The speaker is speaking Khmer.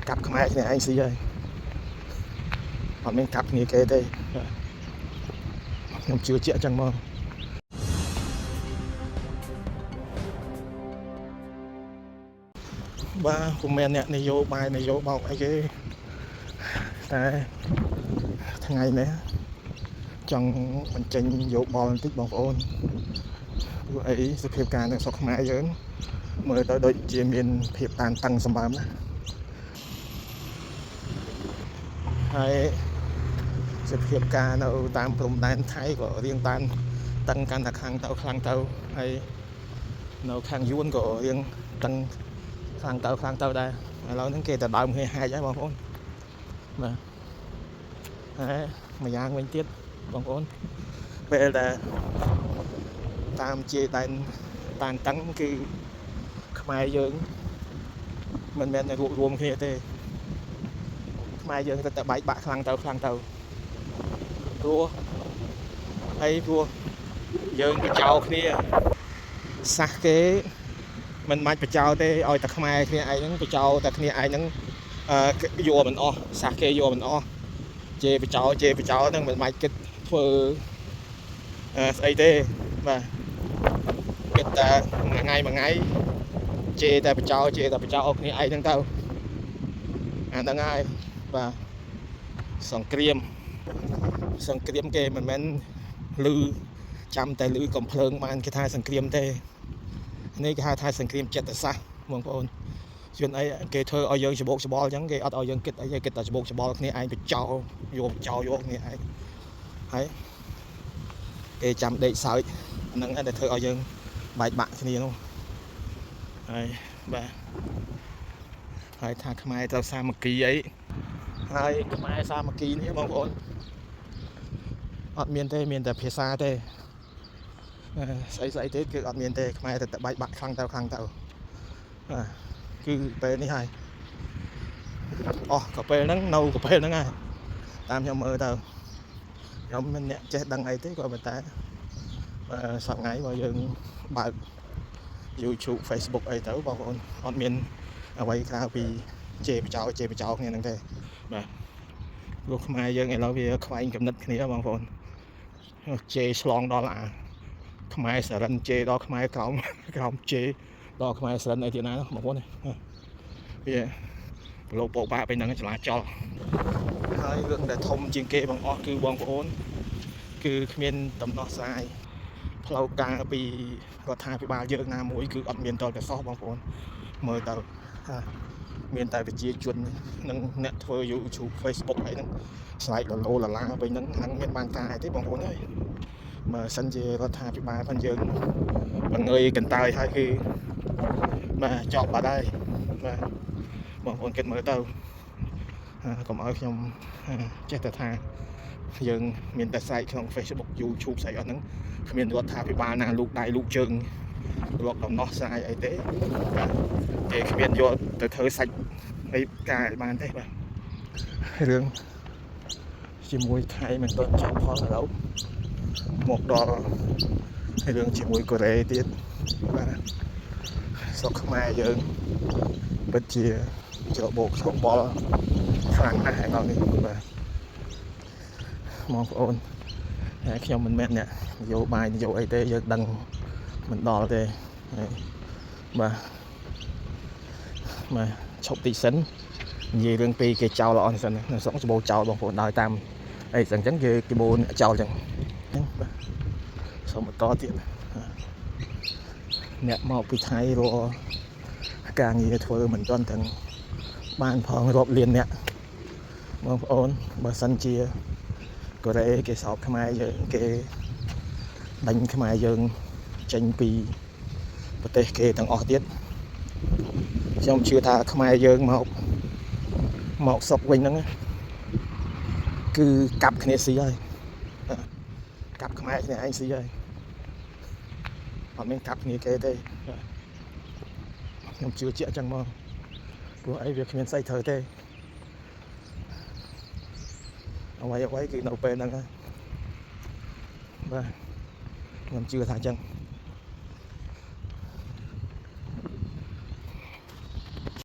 កាប់ខ្មែរគ្នាឯងស៊ីហើយអត់មានកាប់គ្នាគេទេបាទខ្ញុំជឿជាក់ចឹងមកបាទពុំមែនអ្នកនយោបាយនយោបោកអីគេតែថ្ងៃនេះចង់បញ្ចេញយោបល់បន្តិចបងប្អូនព្រោះអីសភាពការនៅស្រុកខ្មែរយើងមើលទៅដូចជាមានភាពតានតឹងសម្បើមណាហើយសភាពការនៅតាមព្រំដែនថៃក៏រៀងតានតឹងកាន់តែខ្លាំងទៅខ្លាំងទៅហើយនៅខាងយួនក៏រៀងតឹងខ្លាំងទៅខ្លាំងទៅដែរឥឡូវហ្នឹងគេទៅដើមគ្នាហែកហើយបងប្អូនបាទហើយម្យ៉ាងវិញទៀតបងប្អូនពេលដែលតាមជាដែនតានតឹងគឺខ្មែរយើងមិនមែនរួបរួមគ្នាទេខ្មែរយើងទៅតែបែកបាក់ខ្លាំងទៅខ្លាំងទៅព្រោះអីព្រោះយើងបញ្ចោគ្នាសាសគេមិនបាច់បញ្ចោទេឲ្យតែខ្មែរគ្នាឯងហ្នឹងបញ្ចោតែគ្នាឯងហ្នឹងអឺយកមិនអស់សាសគេយកមិនអស់ជេបញ្ចោជេបញ្ចោហ្នឹងមិនបាច់គិតធ្វើអឺស្អីទេបាទគិតតែមួយថ្ងៃមួយថ្ងៃជេរតែបញ្ចោជេរតែបញ្ចោគ្នាឯងហ្នឹងទៅអាហ្នឹងហើយបាទសង្គ្រាមសង្គ្រាមគេមិនមែនលឺចាំតែលឺកំភ្លើងបានគេថាសង្គ្រាមទេនេះគេហៅថាសង្គ្រាមចិត្តសាស្ត្របងប្អូនជួនអីគេធ្វើឲ្យយើងច្បោកច្បល់អញ្ចឹងគេអត់ឲ្យយើងគិតអីទេគិតតែច្បោកច្បល់គ្នាឯងបញ្ចោយកបញ្ចោយកគ្នាឯងហើយគេចាំដេកសើចហ្នឹងឯងដែលធ្វើឲ្យយើងបែកបាក់គ្នានោះហើយបាទហើយថាខ្មែរត្រូវសាមគ្គីអីហើយខ្មែរសាមគ្គីនេះបងប្អូនអត់មានទេមានតែភាសាទេអឺស្អីស្អីទេគឺអត់មានទេខ្មែរតែបែកបាក់ខ្លាំងទៅខ្លាំងទៅបាទគឺពេលនេះហើយអស់ក៏ពេលហ្នឹងនៅក៏ពេលហ្នឹងហើយតាមខ្ញុំមើលទៅខ្ញុំមិនអ្នកចេះដឹងអីទេក៏ប៉ុន្តែបើសប្ងៃបើយើងបើក YouTube Facebook អីទៅបងប្អូនអត់មានអ្វីក្រៅពីជេរបចោជេរបចោគ្នាហ្នឹងទេបាទព្រោះខ្មែរយើងឥឡូវវាខ្វែងកំណត់គ្នាបងប្អូនជេរឆ្លងដល់អាខ្មែរសរិនជេរដល់ខ្មែរក្រោមក្រោមជេរដល់ខ្មែរសរិនអីទៀតណាបងប្អូនវាប្រឡូកពោបាក់ไปហ្នឹងចលាចលហើយរឿងដែលធំជាងគេបងអស់គឺបងប្អូនគឺគ្មានដំណោះស្រាយផ្លូវការពីរដ្ឋាភិបាលយើងណាមួយគឺអត់មានតលតែសោះបងប្អូនមើលទៅមានតែប្រជាជននិងអ្នកធ្វើ YouTube Facebook អីហ្នឹងស្លែកលលោលឡាវិញហ្នឹងហ្នឹងមានបានការអីទេបងប្អូនអើយបើសិនជារដ្ឋាភិបាលផងយើងបង្ងើយកន្តើយហើយគឺបាទចប់បាត់ហើយបាទបងប្អូនគិតមើលទៅកុំឲ្យខ្ញុំចេះតែថាយើងមានតែស្រែកក្នុង Facebook YouTube ស្អីអស់ហ្នឹងគ្មានរដ្ឋាភិបាលណាលូកដៃលូកជើងរកដំណោះស្រាយអីទេបាទគេគ្មានយកទៅធ្វើសាច់អីការឲ្យបានទេបាទរឿងជាមួយថៃមិនទាន់ចប់ផងឥឡូវមកដល់រឿងជាមួយកូរ៉េទៀតបាទស្រុកខ្មែរយើងពិតជាច្របូកច្របល់ខ្លាំងណាស់ឥឡូវនេះបាទបងប្អូនហើយខ្ញុំមិនមែនអ្នកនយោបាយនយោអីទេយើងដឹងមិនដល់ទេហើយបាទបាទឈប់តិចសិននិយាយរឿងពីគេចោលអស់សិននៅស្រុកច្បោចោលបងប្អូនដើរតាមអីចឹងចឹងគេគេបូនចោលចឹងហ្នឹងបាទសូមបន្តទៀតអ្នកមកពីថៃរកការងារធ្វើមិនទាន់ទាំងបានផងរាប់លានអ្នកបងប្អូនបើសិនជាកូរ៉េគេសោកខ្មែរយើងគេដេញខ្មែរយើងចេញពីប្រទេសគេទាំងអស់ទៀតខ្ញុំជឿថាខ្មែរយើងមកមកស្រុកវិញហ្នឹងគឺកាប់គ្នាស៊ីហើយកាប់ខ្មែរគ្នាឯងស៊ីហើយអត់មានកាប់គ្នាគេទេខ្ញុំជឿជាក់ចឹងមកព្រោះអីវាគ្មានស្អីត្រូវទេអ្វីអ្វីគឺនៅពេលហ្នឹងហើយបាទខ្ញុំជឿថាចឹង។